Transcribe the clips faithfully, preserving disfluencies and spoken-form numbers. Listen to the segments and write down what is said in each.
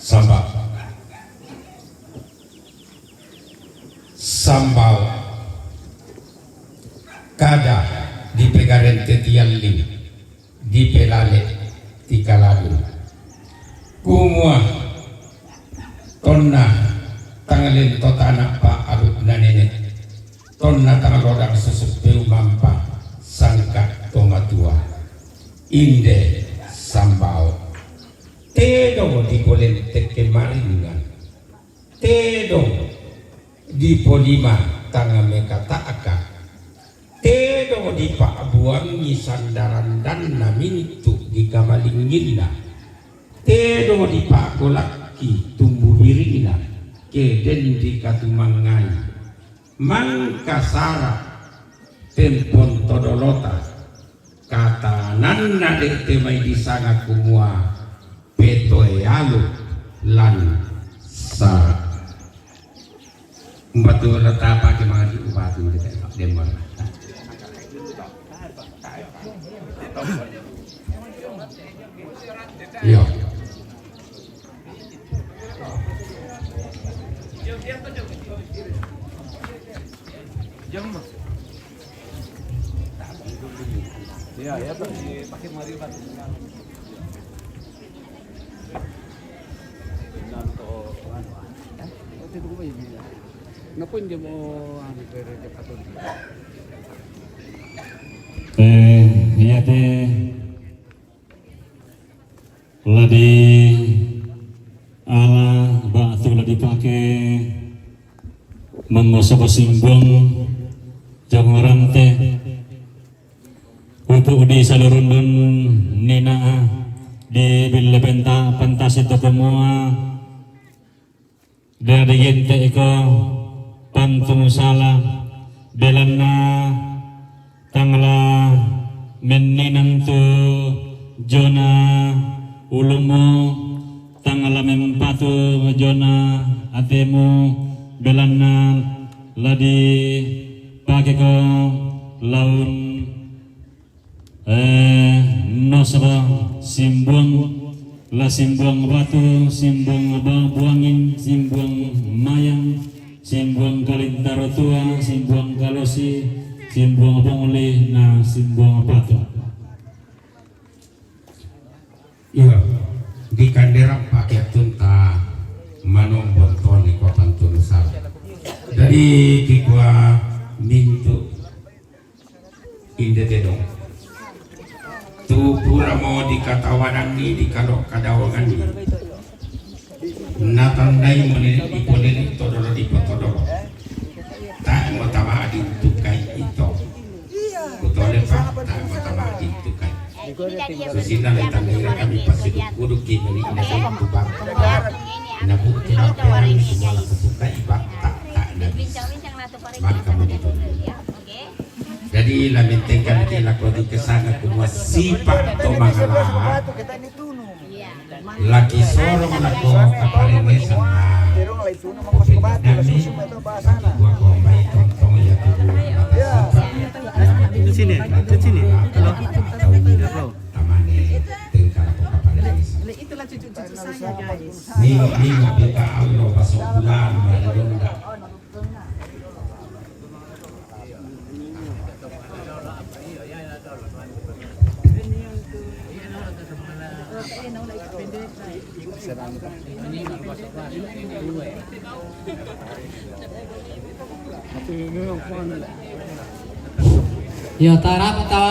Sambao. Sambao. Kada dipegarente tiallim, dipelale tikalalu. Kumua tonna tang lento tana pa abut nanene, tonna tang lodang susup peumampa sangka tomatua. Inde sambao. Tedong dipolentek kemaringan. Tedong dipolima tang mekata'ka. Tedong dipa'buangi sandarandanna mintu' dikamalinginna. Tedong dipa'golakki tumbu biringna, ke den dikatumangngai. Mangkasara tempon todolota. Katananna de' te mai disanga kumua petoe alu lan sara. Umbatu rata pake mangaji ubatu de' te demar. Iyo. Iya, iya, Pak. Dipakai mari, Pak. Nah, untuk, anu, eh? Waktu itu gue ini. Kenapa dia mau, anu, ke Jakarta? Eh, iya, teh. La diala ba'tu la dipake mangosok simbong jangorante, upu' di salurundun nina'a di bille penta-, pentasi to kumua, Dadi gente'ko pantung sala, belanna tang la menninang tu jona ulummu, tang la mempatu jona atemu, belanna la dipakeko laun Eh, nasaba simbong, la simbong batu, simbong ba-, buangin, simbong mayang, simbong kalintaro tua, simbong kalosi, simbong pongli, na simbong batu. Iya, di kandera pake tunta manombon toni kotang tunusal. Jadi kikua mintu Inde tedong. Tu puramo dikatawananni, dikalo-, kadawanganni. Natandai monene dipolele todolo dipotodolo. Tae' motama adintukai ito. Kutole pa, tae' motama adintukai. Susinna le tandai kami pasiduk-kuduk ki meni ina sai tu bang. Nabu tu bang perang semua laku bukai bang tak, tak nabi. Maka meni tu. Jadi, lamentengkan ki lako dikesana kumua sipa' to mangala, laki sorong lako kaparengngesanna, popenna'mi, laki dua kombai tontong iya tubu mata sipa', iya matu. Di sini, di sini. Tamane, tengka lako kaparengngesan. Ningo-ningo pita allo baso bulan, mari donda. Yo, tarapa ta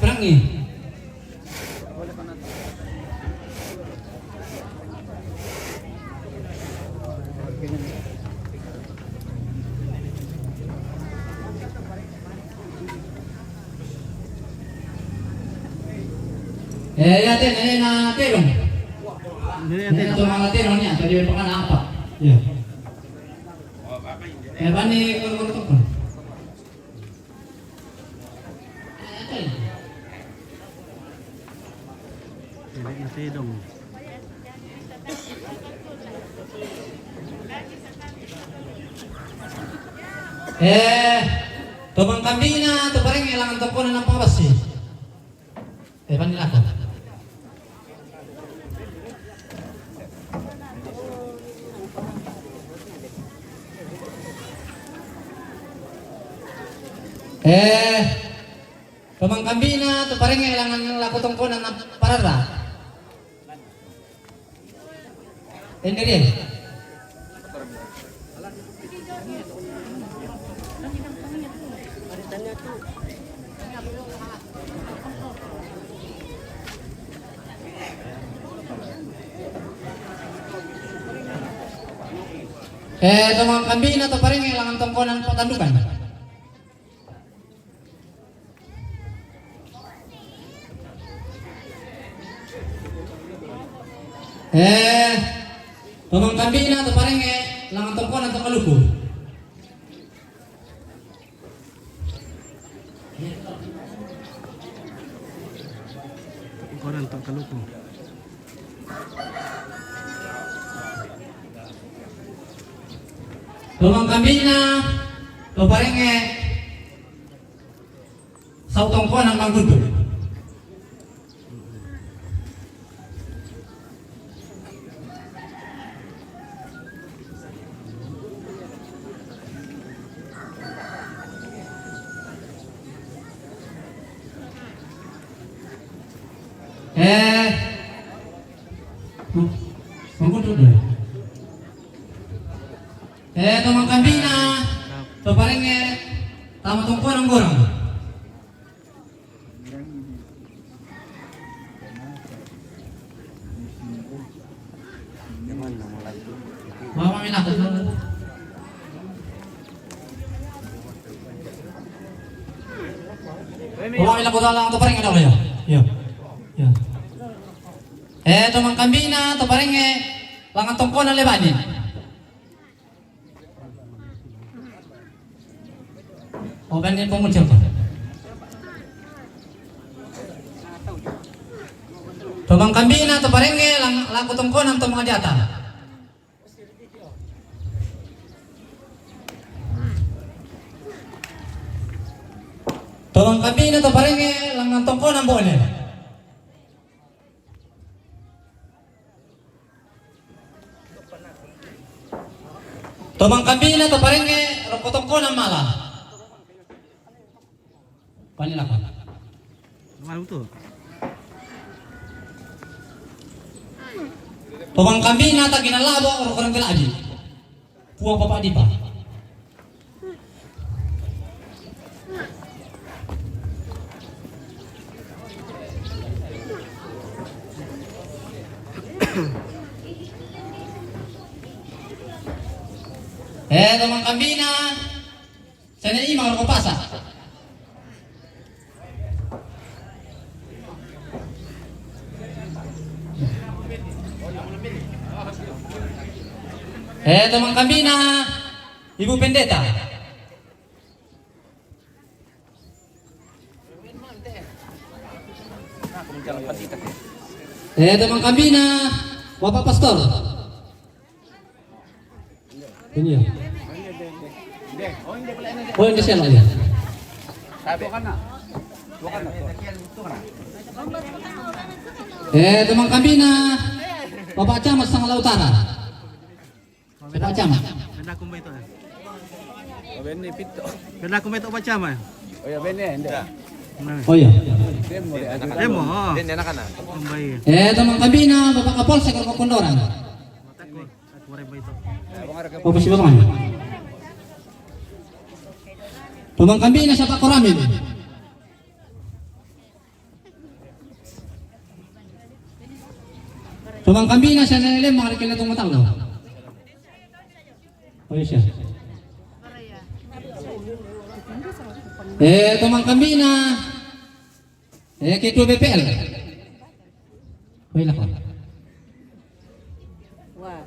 perangi. Eh, ya, ten, eh, na terong. Ini na terong. Ini na terong, na terong ni, atau dia pakai apa? Ya. Eh, bani, kalau, kalau, kalau. Eh, to mangkambingna, to pareng langan tokona nampa bassi. Eh, panni lako. Eh, to mangkambina to Parengnge langan lako tongkonan na pararra. Ende rie. Eh, to mangkambina to Parengnge langan tongkonan Patandukan. Eh, to mangkambina to Parengnge langan tongkonan to Kaluku. Tongkonan to Kaluku. To mangkambina to Parengnge sau tongkonan Mangguntu. Eh, Mangguntu deh. Eh, to mangkambina to Parengnge tama tongkonan Gorang. Mama mina ko. Mama mina ko dalang to Parengnge daw ya. Ya. Ya. Eh, to mangkambina to Parengnge langan tongkonan Lebani. Open din pong ucap. To mangkambina to Parengnge lang lako tongkonan to Mangajata. To mangkambina to Parengnge langan tongkonan Bone. To mangkambina to Parengnge lako tongkonan Mala. Pani lako. Malu tu. To mangkambina to Ginalabo lako Rantelaji. Puang Papa Dipa. Eh, to mangkambina. Sene ima lako Pasa. Eh, to mangkambina, Ibu Pendeta. Eh, to mangkambina, Bapak Pastor. Ini ya. Oh, ini siapa ya? Eh, to mangkambina, Bapak Camat Sangala Utara. Bapak Camat. Benda kumbai to. Oh, benda pito. Benda kumbai to Bapak Camat. Oh ya, benda, benda. Oh ya. Demo, demo. Demo. Oh. Benda anak-anak. Kumbai. Eh, to mangkambina, Bapak Kapolsek Rokok Kondoran. Bapak Sibabangan. To mangkambina, siapa Koramin? To mangkambina, siapa Lembang, ada kena tunggu tahu. Oh iya. Eh, to mangkambina. Eh, ketua B P L. Wei lah, Pak. Wah.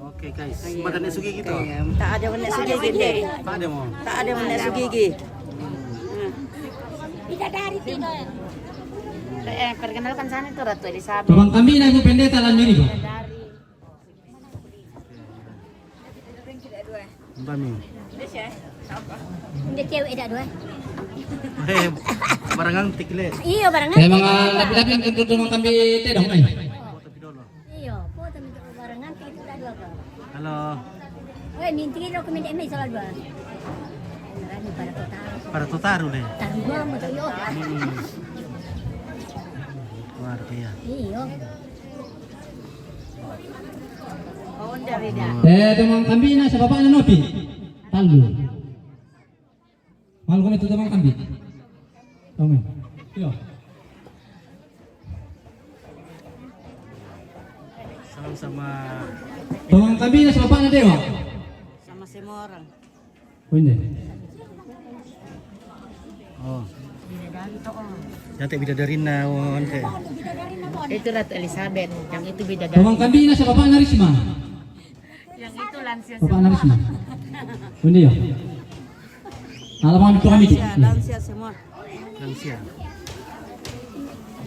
Oke, guys. Iya, madane sugigi to. Iya, tak ada madane sugigi deh. Tak ada mo. Tak ada madane sugigi. Bidadari tiga. Eh, perkenalkan sana itu Ratu Elizabeth. Tolong kami, Ibu Pendeta, lan meri, Pak. Bidadari. Mbami. Nde cewek dak dua. Eh, barang antik le. Iya, barang antik. Emang, ah, tapi, tapi untuk, untuk kami tidak, mai. Iya, foto minta barang antik itu dak dua kok. Halo. Weh, minti lo ke minta mai salah dua. Para Totaro. Para Totaro ne. Taruhan mo kayo. Hmm. Kuwan kaya. Iyo. Eh, tumangkambi na sa baba na nopi. Talu. Malu kami tu tumangkambi. Kami. Iyo. Sama-sama. Tumangkambi na sa baba na Dewa. Sama semua orang. Pwede. Oh. Bidadari to, oh. Dati bidadari na, oh, ante. Itu Ratu Elizabeth, yang itu bidadari. Tumangkambi na sa baba na Risma. Yang itu lansia. Baba na semua. Risma. Pwede yun. Alam mo kami ito kami. Lansia, lansia semua. Lansia.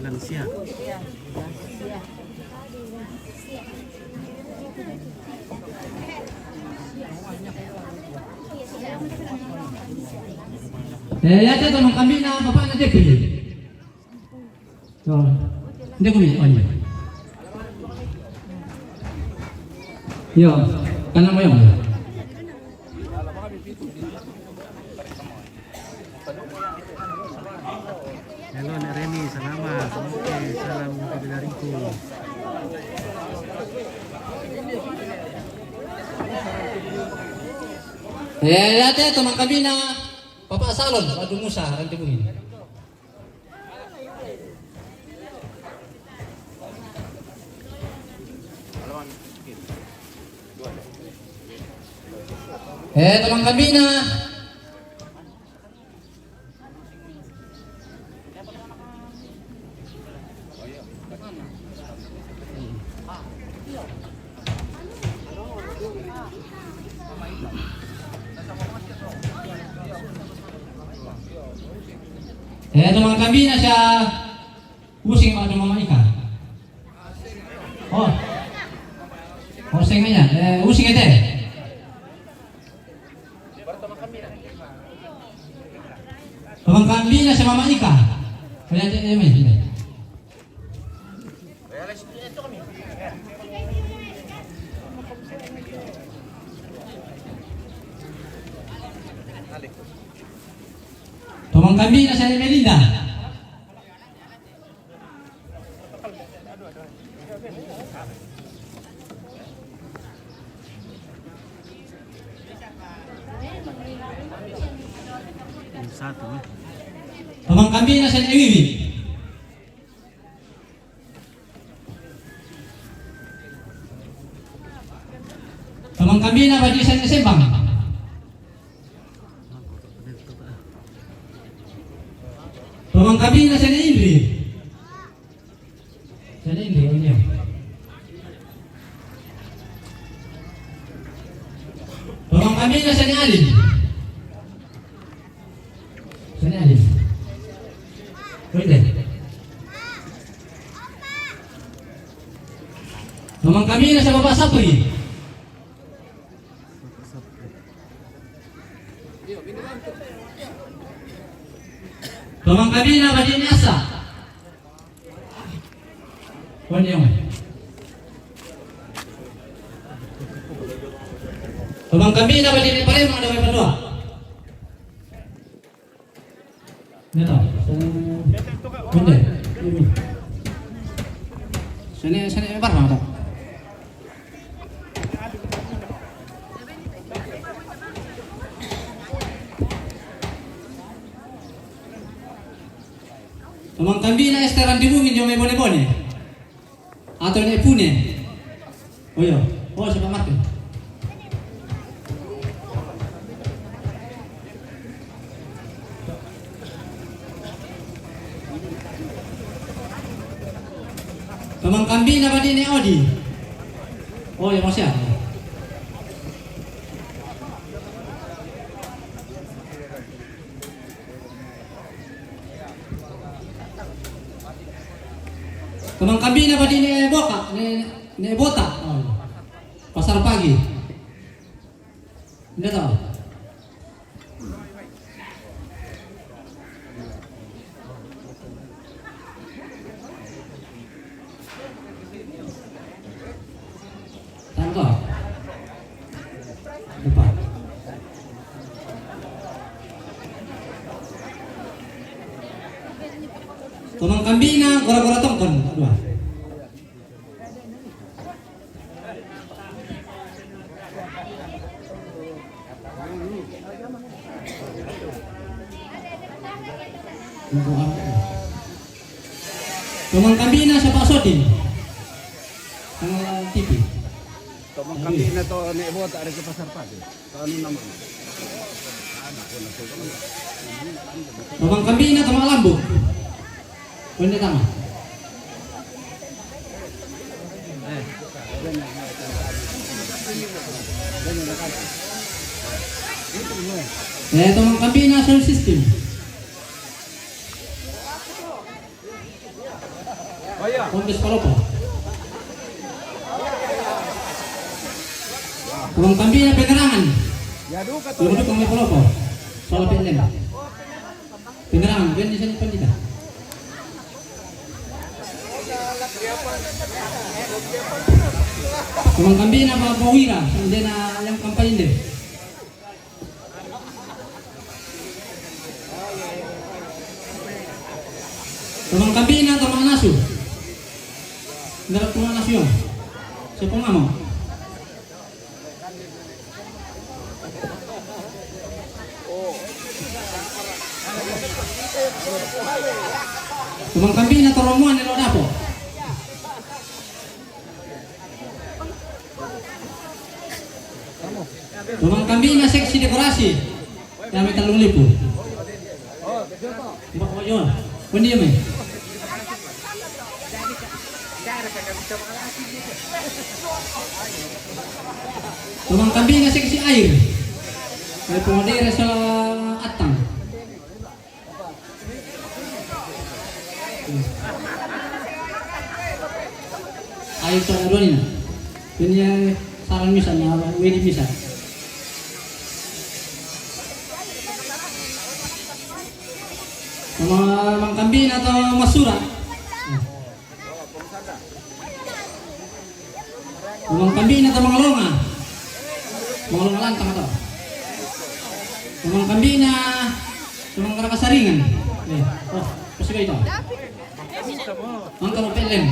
Lansia. Eh, ya, ito, tumangkambi na baba na Depi. So, hindi ko may, oh, yun. Yo, kanan mo yun. Hello, Nek Reni, salamat. Oke, salam dari Riko. Eh, ate, tumangkambi na. Papa Salon, Ratu Musa, Ranti Bungin. Eh, tumangkambi na. Eh, tumangkambi na sa Using ma tumama ika. Oh. Using aja. Eh, using ete. Tumangkambi na sa mama ika. Kaya ete, eh, may, may. Tumangkambi na sa Melinda. Satu, eh. Tumangkambi na sa Iwiwi. Tumangkambi na ba di sa Sembang? Tumangkambi na sa Indri. Sa Indri, o niya. Tumangkambi na sa Alin. Sa Alin. Pwede. Tumangkambi na sa baba Sapri. Tumangkambi na ba di ni Asa? Kuwan yung. Tumangkambi na ba di ni pare mga daway pa dua? Nito. Hindi. Sini, sini, barang to. Tumangkambi na Esteran di Bungin, yung may bone-bone. Ato na ipune. Oyo. Oh, sa pamate. Tumangkambi na ba di ni Odi? Oh, ya, masya. Tumangkambi na ba di ni Boka? Ni, ni Bota? Oh. Pasar pagi. Hindi to. Tama to? Ano pa? Tumangkambina Gora-gora Tongkon. Dua. Tumangkambina Sapa Sodin. Tanggal T V. Tumangkambina to nek botak dari ke pasar pagi. Tumangkambina Tama Lambu. Wende Tama. Eh, tumangkambina sound system. Kompis Palopo. Tumangkambina penerangan. Tumangkambina Palopo. Soal P L M. Penerangan, ben di sini pendita. Tumangkambina Papa Wira, dena yang kampanye de. Tumangkambina Tama Nasu. Nara Tama Nasu yang. Siapa ngamo? Tumangkambina Toromuan elo dapo. Tumangkambina seksi dekorasi. Yang metal lulipu. Mbak Oyo. Kondi mai. Tumangkambina seksi air. Mai pengode rasa atang. Ayo, coba dua ni. Ini yang saran misalnya, apa? Wedi misal. Sama Mang Kambing atau Mas Sura? Mang Kambing atau Mang Longa? Mang Longa lantang atau? Mang Kambing na, Mang Raka Saringan. Eh, oh, pasti baik, toh. Mang Kambing P L M.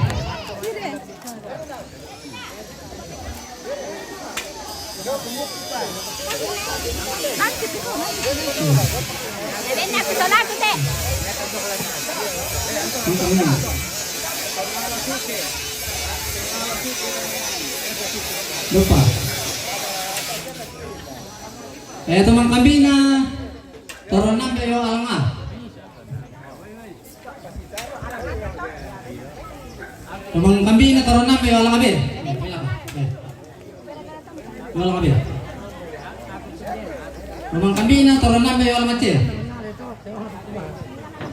Lupa. Eh, Mang Kambing na, Toro Nambe yo Alanga. Mang Kambing na Toro Nambe yo Alanga be. Yo Alanga be. Mang Kambing na Toro Nambe yo Alanga ce.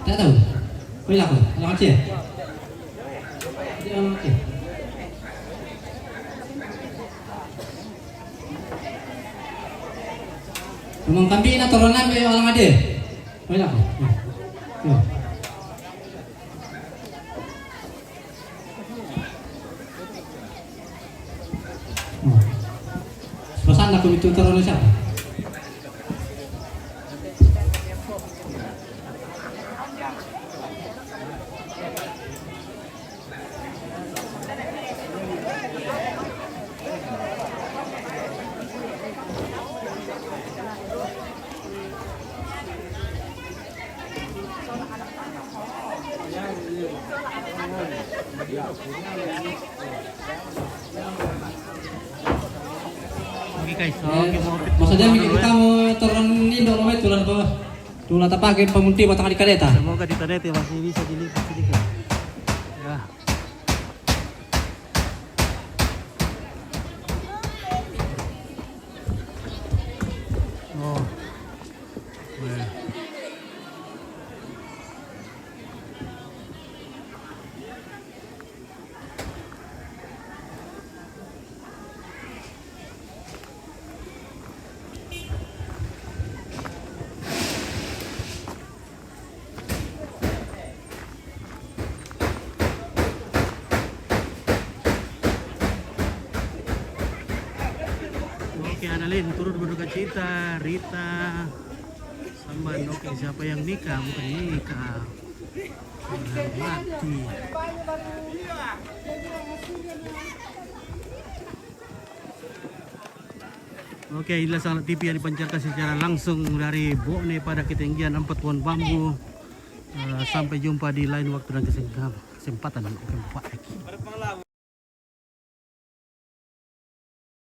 Tak tahu. Kau laku, Alanga ce. Dia Alanga ce. Mang Kambing na Toro Nambe yo Alanga de. Kau laku. Yo. Pasanda ko itu Toro ni siapa? Oke, guys, so, eh, oke, mau maksudnya mikir kita mau turun Indo, mau turun apa? Tuh, lah, tak pakai pemunti batang di kareta. Semoga di kareta masih bisa dilipat sedikit. Ya. Oh. Nah. Oke, Annalyn, turut berduka cita, Rita, Samban. Oke, siapa yang nikah? Bukan nikah. Mati. Oke, inilah Sanak T V yang dipancarkan secara langsung dari Bone pada ketinggian empat pohon bambu. Eh, sampai jumpa di lain waktu dan kesempatan. Kesempatan.